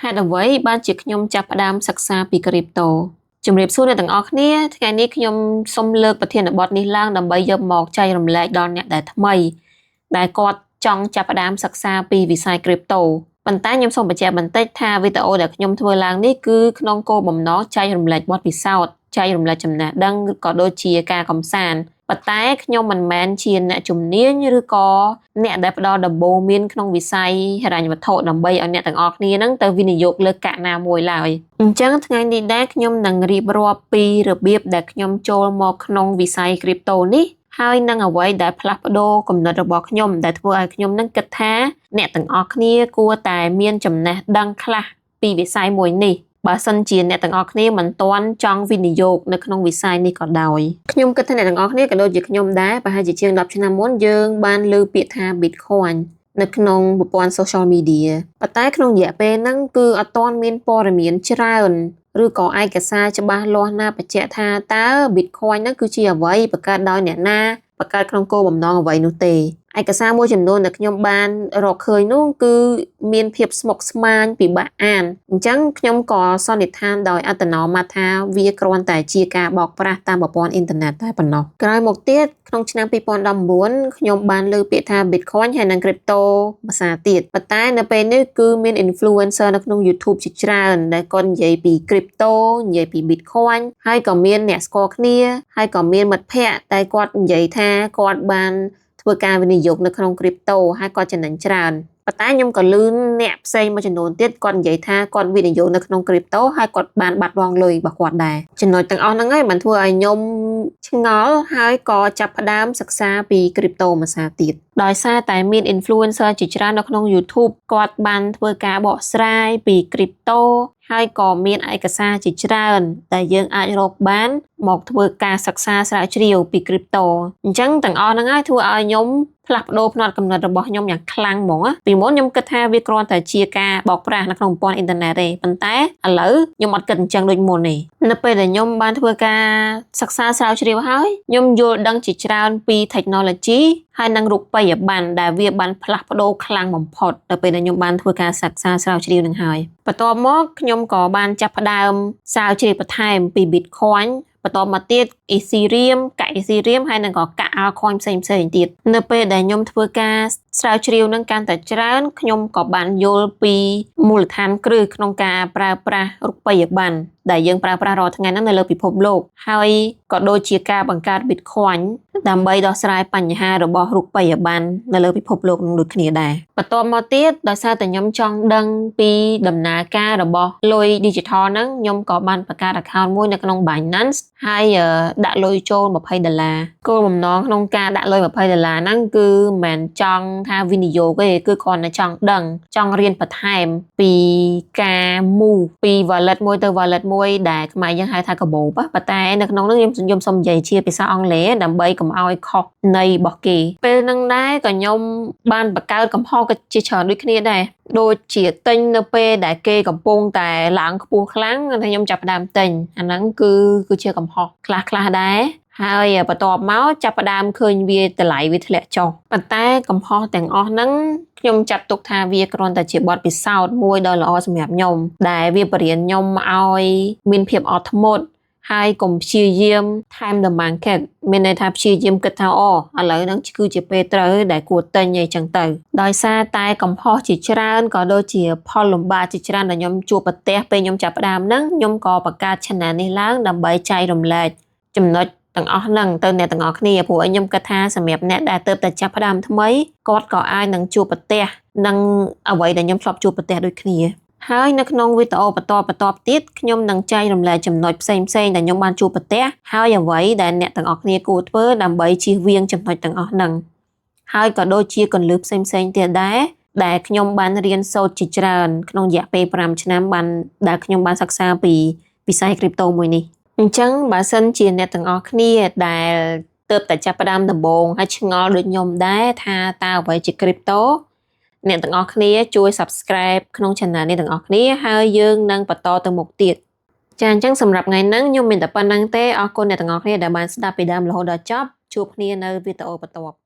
ហេតុអ្វីបានជាខ្ញុំចាប់ផ្ដើមសិក្សាពី Crypto ជំរាបសួរអ្នកទាំងអស់គ្នាថ្ងៃនេះខ្ញុំសូមលើកប្រធានបទនេះឡើងដើម្បីយកមកចែករំលែកដល់អ្នកដែលថ្មីដែលគាត់ចង់ចាប់ផ្ដើមសិក្សាពីវិស័យ Crypto ប៉ុន្តែខ្ញុំសូមបញ្ជាក់បន្តិចថាវីដេអូដែលខ្ញុំធ្វើឡើងនេះគឺក្នុងគោលបំណងចែករំលែកបទពិសោធន៍ចែករំលែកចំណេះដឹងក៏ដូចជាការកម្សាន្តប៉ុន្តែខ្ញុំមិនមែនជាអ្នកជំនាញឬក៏អ្នកដែលផ្ដល់ដំបូន្មានក្នុងវិស័យហិរញ្ញវត្ថុដើម្បីឲ្យអ្នកទាំងអស់គ្នានឹងទៅវិនិយោគលើកាក់ណាមួយឡើយអញ្ចឹងថ្ងៃនេះដែរខ្ញុំនឹងរៀបរាប់ពីរបៀបដែលខ្ញុំចូលមកក្នុងវិស័យ Crypto នេះហើយនឹងអ្វីដែលផ្លាស់ប្ដូរគំនិតរបស់ខ្ញុំដែលធ្វើឲ្យខ្ញុំនឹងគិតថាអ្នកទាំងអស់គ្នាគួរតែមានចំណេះដឹងខ្លះពីវិស័យមួយនេះបើសិនជាអ្នកទាំងអស់គ្នាមិនទាន់ចង់វិនិយោគនៅក្នុងវិស័យនេះក៏ដោយខ្ញុំគិតថាអ្នកទាំងអស់គ្នាក៏ដូចជាខ្ញុំដែរប្រហែលជាជាង10ឆ្នាំមុនយើងបានឮពាក្យថា Bitcoin នៅក្នុងប្រព័ន្ធ social media ប៉ុន្តែក្នុងរយៈពេលហ្នឹងគឺអត់ទាន់មានព័ត៌មានច្រើនឬក៏ឯកសារច្បាស់លាស់ណាបញ្ជាក់ថាតើ Bitcoin ហ្នឹងគឺជាអ្វីបង្កើតដោយអ្នកណាបង្កើតក្នុងគោលបំណងអ្វីនោះទេឯកសារមួយចំនួនដែលខ្ញុំបានរកឃើញនោះគឺមានភាពស្មុគស្មាញពិបាកអានអញ្ចឹងខ្ញុំក៏សន្និដ្ឋានដោយអត្តនោម័តិថាវាគ្រាន់តែជាការបោកប្រាស់តាមប្រព័ន្ធអ៊ីនធឺណិតតែប៉ុណ្ណោះក្រោយមកទៀតក្នុងឆ្នាំ2019ខ្ញុំបានលើពាក្យថា Bitcoin ហើយនិង Crypto ភាសាទៀតប៉ុន្តែនៅពេលនេះគឺមាន influencer នៅក្នុង YouTube ជាច្រើនដែលគាត់និយាយពី Crypto និយាយពី Bitcoin ហើយក៏មានអ្នកស្គាល់គ្នាហើយក៏មានមិត្តភ័ក្តិដែលគាត់និយាយថាគាត់បានធ្វើការវិនិយោគនៅក្នុង Crypto ហើយគាត់ចំណេញច្រើនប៉ុន្តែខ្ញុំក៏លឺអ្នកផ្សេងមួយចំនួនទៀតគាត់និយាយថាគាត់វិនិយោគនៅក្នុង Crypto ហើយគាត់បានបាត់បង់លុយរបស់គាត់ដែរចំណុចទាំងអស់ហ្នឹងហើយបានធ្វើឲ្យខ្ញុំឆ្ងល់ហើយក៏ចាប់ផ្ដើមសិក្សាពី Crypto មួយសារទៀតដោយសារតែមាន influencer ជាច្រើននៅក្នុង YouTube គាត់បានធ្វើការបកស្រាយពី Crypto ហើយក៏មានឯកសារជាច្រើនដែលយើងអាចរកបានមកធ្វើការសិក្សាស្រាវជ្រាវពី Crypto អញ្ចឹងទាំងអស់ហ្នឹងហើយធ្វើឲ្យខ្ញុំផ្លាស់ប្ដូរផ្នត់គំនិតរបស់ខ្ញុំយ៉ាងខ្លាំងហ្មងណាពីមុនខ្ញុំគិតថាវាគ្រាន់តែជាការបោកប្រាស់នៅក្នុងប្រព័ន្ធអ៊ីនធឺណិតទេប៉ុន្តែឥឡូវខ្ញុំអត់គិតអញ្ចឹងដូចមុនទេនៅពេលដែលខ្ញុំបានធ្វើការសិក្សាស្រាវជ្រាវហើយខ្ញុំយល់ដឹងជាច្រើនពី technology ហើយនិងរូបិយប័ណ្ណដែលវាបានផ្លាស់ប្ដូរខ្លាំងបំផុតទៅពេលដែលខ្ញុំបានធ្វើការសិក្សាស្រាវជ្រាវនឹងហើយបន្ទាប់មកខ្ញុំក៏បានចាប់ផ្ដើមស្រាវជ្រាវបន្ថែមពី Bitcoin បន្តមកទៀត Ethereum កាក់ Ethereum ហើយនឹងក៏កាក់ altcoin ផ្សេងផ្សេងទៀតនៅពេលដែលខ្ញុំធ្វើការស្រាវជ្រាវនឹងកាន់តែច្រើនខ្ញុំក៏បានយល់ពីមូលដ្ឋានគ្រឹះក្នុងការប្រើប្រាស់រូបិយប័ណ្ណដែលយើងប្រើប្រាស់រាល់ថ្ងៃហ្នឹងនៅលើពិភពលោកហើយក៏ដូចជាការបង្កើត Bitcoin ដើម្បីដោះស្រាយបញ្ហារបស់រូបិយប័ណ្ណនៅលើពិភពលោកនឹងដូចគ្នាដែរបន្ទាប់មកទៀតដោយសារតែខ្ញុំចង់ដឹងពីដំណើរការរបស់លុយ digital ហ្នឹងខ្ញុំក៏បានបង្កើត account មួយនៅក្នុង Binance ហើយដាក់លុយចូល20ដុល្លារគោលបំណងក្នុងការដាក់លុយ20ដុល្លារហ្នឹងគឺមិនមែនចង់ថាវិនិយោគទេគឺគ្រាន់តែចង់ដឹងចង់រៀនបន្ថែមពីការ move ពី wallet មួយទៅ wallet មួយដែលខ្មែរយើងហៅថាកាបូបប៉ុន្តែនៅក្នុងនោះខ្ញុំខ្ញុំសូមនិយាយជាភាសាអង់គ្លេសដើម្បីកុំឲ្យខុសន័យរបស់គេពេលហ្នឹងដែរក៏ខ្ញុំបានបង្កើតកំហុសក៏ជាច្រើនដូចគ្នាដែរដូចជាទិញនៅពេលដែលគេកំពុងតែឡើងខ្ពស់ខ្លាំងតែខ្ញុំចាប់ផ្ដើមទិញអាហ្នឹងគឺគឺជាកំហុសខ្លះខ្លះដែរហើយបន្ទាប់មកចាប់ផ្ដើមឃើញវាតម្លៃវាធ្លាក់ចុះប៉ុន្តែកំហុសទាំងអស់ហ្នឹងខ្ញុំចាត់ទុកថាវាគ្រាន់តែជាបទពិសោធន៍មួយដ៏ល្អសម្រាប់ខ្ញុំដែលវាបរៀនខ្ញុំឲ្យមានភាពអត់ធ្មត់ហើយកុំព្យាយាម time the market មានន័យថាព្យាយាមគិតថាអូឥឡូវហ្នឹងគឺជាពេលត្រូវដែលគួរទិញអីចឹងទៅដោយសារតែកំហុសជាច្រើនក៏ដូចជាផលលំបាកជាច្រើនដែលខ្ញុំជួបប្រទះពេលខ្ញុំចាប់ផ្ដើមហ្នឹងខ្ញុំក៏បង្កើត channel នេះឡើងដើម្បីចែករំលែកចំណុចទាំងអស់ហ្នឹងទៅអ្នកទាំងអស់គ្នាព្រោះខ្ញុំគិតថាសម្រាប់អ្នកដែលទើបតែចាប់ផ្ដើមថ្មីគាត់ក៏អាចនឹងជួបប្រទះនឹងអ្វីដែលខ្ញុំធ្លាប់ជួបប្រទះដូចគ្នាហើយនៅក្នុងវីដេអូបន្តបន្តទៀតខ្ញុំនឹងចែករំលែកចំណុចផ្សេងផ្សេងដែលខ្ញុំបានជួបប្រទះហើយអ្វីដែលអ្នកទាំងអស់គ្នាគួរធ្វើដើម្បីជៀសវាងចំណុចទាំងអស់ហ្នឹងហើយក៏ដូចជាគន្លឹះផ្សេងផ្សេងទៀតដែរដែលខ្ញុំបានរៀនសូត្រជាច្រើនក្នុងរយៈពេល5ឆ្នាំបានដែលខ្ញុំបានសិក្សាពីវិស័យ crypto មួយនេះអញ្ចឹងបើសិនជាអ្នកទាំងអស់គ្នាដែលទើបតែចាប់ផ្ដើមដំបូងហើយឆ្ងល់ដូចខ្ញុំដែរថាតើអ្វីជា crypto អ្នកទាំងអស់គ្នាជួយ subscribe ក្នុង channel នេះទាំងអស់គ្នាហើយយើងនឹងបន្តទៅមុខទៀតចាអញ្ចឹងសម្រាប់ថ្ងៃហ្នឹងខ្ញុំមានតែប៉ុណ្ណឹងទេអរគុណអ្នកទាំងអស់គ្នាដែលបានស្ដាប់ពីដើមរហូតដល់ចប់ជួបគ្នានៅវីដេអូបន្ទាប់។